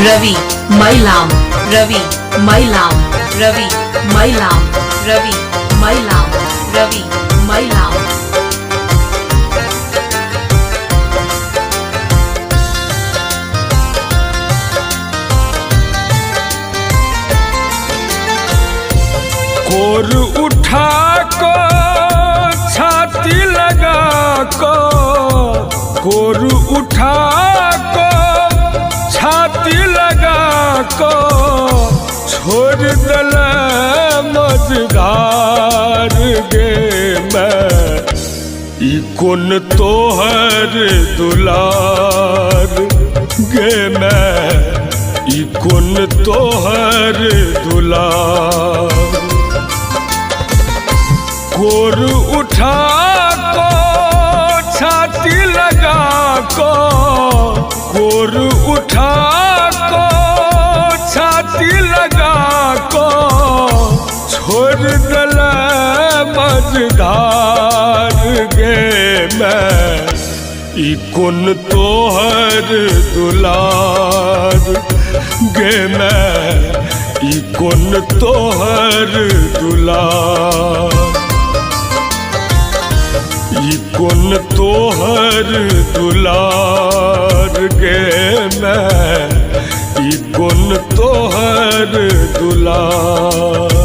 Ravi Mailam, Ravi Mailam, Ravi Mailam, Ravi Mailam, Ravi Mailam. कोर उठा को छाती लगा को, कोर उठा को छाती लगा को, छोड़ दल मझधार गे मैं। ई कोन तोहर दुलार गे मैं, ई कोन तोहर दुलार। कोर उठा को छाती लगा को, कोर उठा को छाती लगा को, छोड़ दल मझधार गे मैं। ई कोन तोहर दुलार गे मैं, ई कोन तोहर दुलार। ई कोन तोहर दुलार गे मैं, ई कोन तोहर दुलार।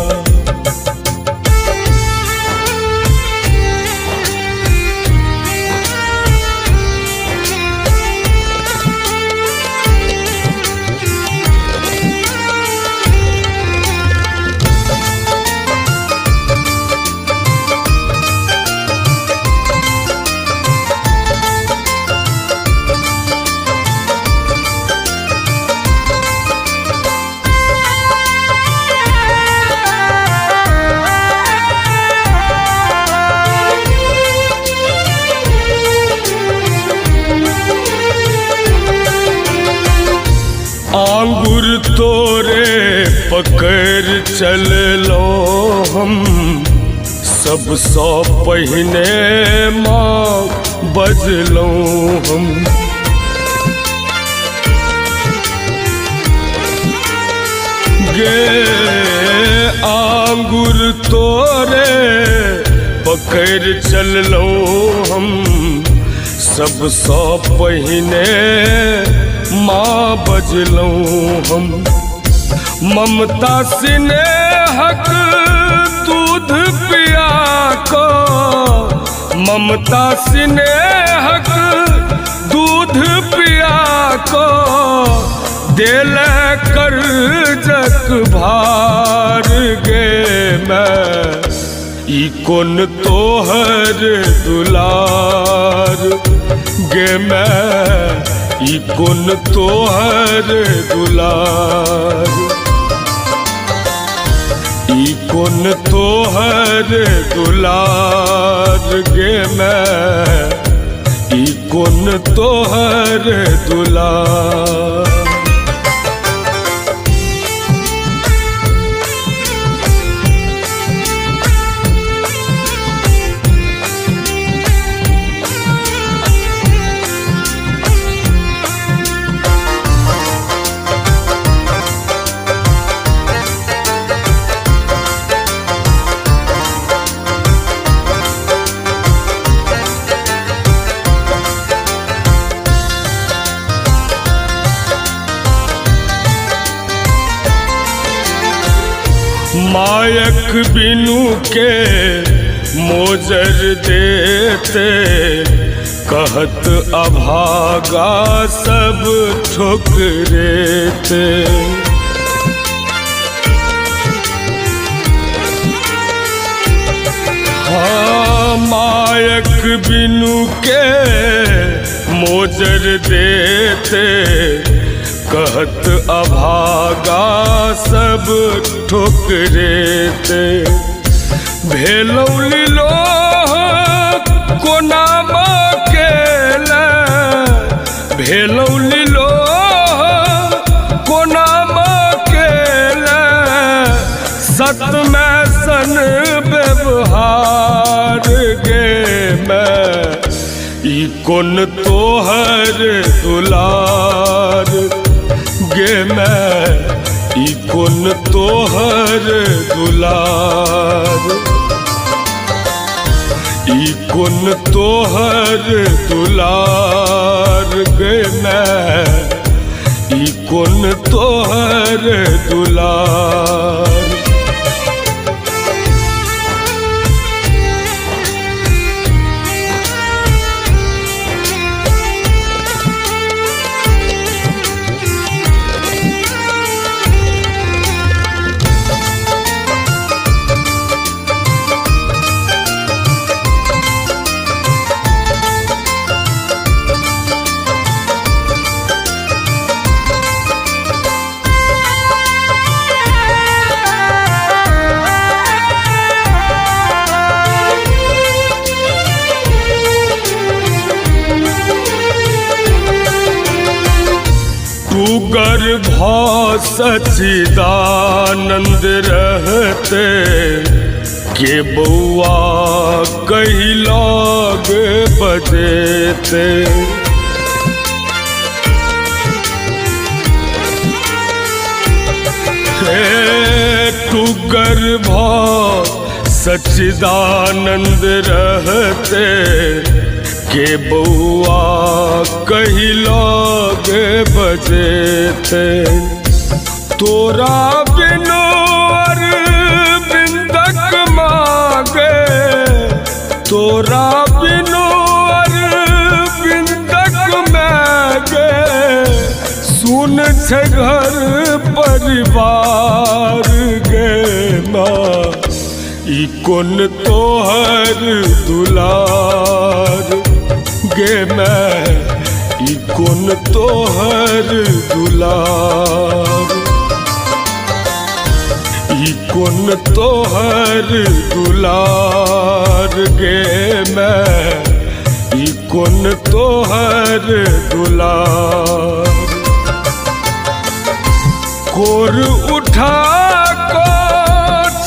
आंगुर तोरे पकड़ चललो हम, सबसँ पहिने माँ बजलहुँ हम। गे आंगुर तोरे पकड़ चललहुँ हम, सबसँ पहिने माँ बजलहुँ हम। ममता स्नेहक दूध पिया को, ममता स्नेहक दूध पिया को, देल कर्जक भार गे मैं। ई कोन तोहर दुलार गे मैं, ई कोन तोहर दुलार। ई कोन तोहर दुलार गे मैं, ई कोन तोहर दुलार। मायक बिनु के मोजर देते, कहत अभागा सब ठुकरेते। हाँ मायक बिनु के मोजर देते, कहत अभागा सब ठुकरेते। भेलौ लीलो कोना केला, भेलौ लीलो कोना केला, सतमे सन व्यवहार गे मैं। ई कोन तोहर दुलार गे गे मैं ई कोन तोहर दुलार, ई कोन तोहर दुलार गे मैं, ई कोन तोहर दुलार। तू गर्भ सच्चिदानंद रहते के बउआ कही लग बजेते। हे तू गर्भ सच्चिदानंद रहते के बउआ कही लग बजेते। तोरा बिनु अरविंदक मागे, तोरा बिनु अरविंदक मागे, सुन छै घर परिवार गे माँ, ई कोन तोहर दुलार गे मैं, ई कोन तोहर दुलार, ई कोन तोहर दुलार गे मैं, ई कोन तोहर दुलार। कोर उठा को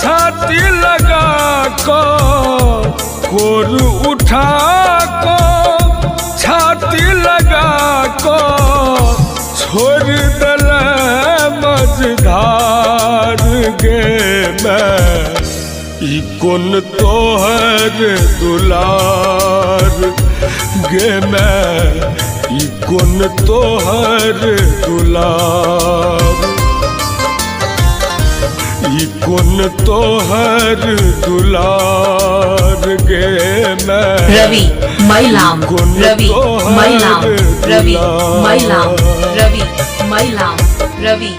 छाती लगा को, कोर उठा को छाती लगा को, छोड़ दल मझधार गे मैं, ई कोन तोहर दुलार गे मैं, ई कोन तोहर दुलार, ई कोन तोहर दुलार गे मैं, रवि मैलाम, कोन रवि तोहर मैलाम, रवि दुलार। मैलाम, रवि मैलाम, रवि।